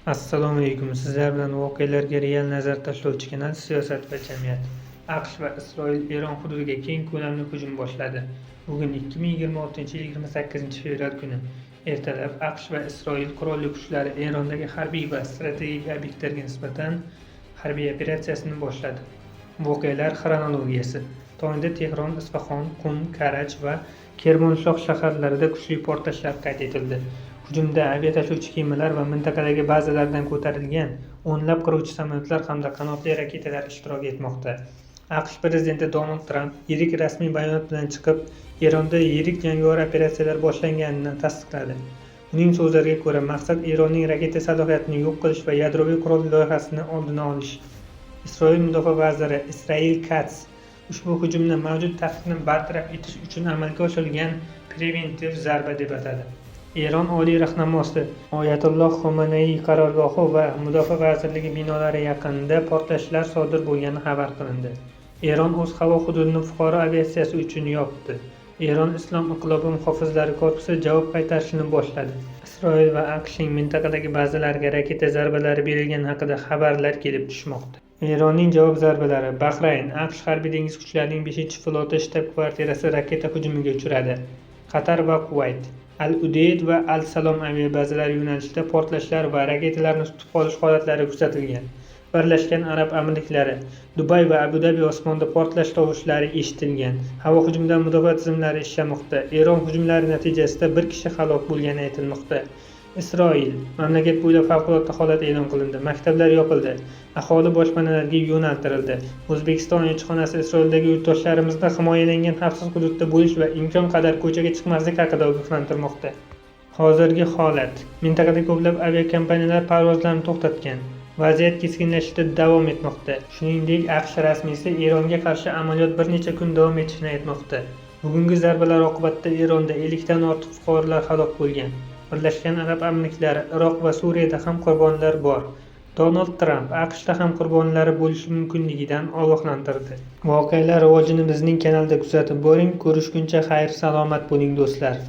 Assalomu alaykum. Sizlar bilan voqealarga real nazar tashlovchi kanal Siyosat va jamiyat. AQSh va Isroil Eron hududiga keng ko'lamli hujum boshladi. Bugun 2026-yil 28-fevral kuni ertalab AQSh va Isroil qurolli kuchlari Erondagi harbiy va strategik obyektlarga nisbatan harbiy operatsiyasini boshladi. Voqealar xronologiyasi. Tongda Tehron, Isfahon, Qum, Karaj va Kermonshoh shaharlarida kuchli portlashlar qayd etildi. Hujumda aviatashuvchi kemalar va mintaqadagi bazalardan ko'tarilgan o'nlab qiruvchi samolyotlar hamda qanotli raketalar ishtirok etmoqda. AQSh prezidenti Donald Tramp yirik rasmiy bayonot bilan chiqib, Eronda yirik jangovar operatsiyalar boshlanganini tasdiqladi. Uning so'zlariga ko'ra, maqsad Eronning raketa salohiyatini yo'q qilish va yadroviy qurol loyihasini oldini olish. Isroil mudofaa vaziri Israel Katz ushbu hujumni mavjud tahdidni bartaraf etish uchun amalga oshirilgan preventiv zarba deb atadi. Eron oliy rahnamosi Oyatulloh Xomanaiy qarorgohi va Mudofaa vazirligi binolari yaqinida portlashlar sodir bo'lgani xabar qilindi. Eron o'z havo hududini fuqaro aviatsiyasi uchun yopdi. Eron Islom inqilobi muhofizlari korpusi javob qaytarishni boshladi. Isroil va AQShning mintaqadagi bazalariga raketa zarbalari berilgani haqida xabarlar kelib tushmoqda. Eronning javob zarbalari: Bahrayn, AQSh harbiy dengiz kuchlarining 5-floti shtab-kvartirasi raketa hujumiga uchradi. Qatar va Kuvayt, Al-Udeyd va Al-Salom aviabazalari yo'nalishida portlashlar va raketalarni tutib qolish holatlari kuzatilgan. Birlashgan Arab Amirliklari, Dubay va Abu-Dabi osmonida portlash tovushlari eshitilgan. Havo hujumidan mudofaa tizimlari ishlamoqda. Eron hujumlari natijasida bir kishi halok bo'lgani aytilmoqda. Isroil, mamlakat bo'ylab favqulodda holat e'lon qilindi. Maktablar yopildi. Aholi boshpanalarga yo'naltirildi. O'zbekiston elchixonasi Isroildagi yurtdoshlarimizni himoyalangan xavfsiz hududda bo'lish va imkon qadar ko'chaga chiqmaslik haqida ogohlantirmoqda. Hozirgi holat. Mintaqada ko'plab aviakompaniyalar parvozlarni to'xtatgan. Vaziyat keskinlashishda davom etmoqda. Shuningdek, AQSh rasmiysi Eronga qarshi amaliyot bir necha kun davom etishini aytmoqda. Bugungi zarbalar oqibatida Eronda 50 dan ortiq fuqarolar halok bo'lgan. Birlashgan Arab Amirliklari, Iroq va Suriyada ham qurbonlar bor. Donald Tramp AQShda ham qurbonlari bo'lishi mumkinligidan ogohlantirdi. Voqealar rivojini bizning kanalda kuzatib boring. Ko'rishguncha xayr, salomat bo'ling, do'stlar.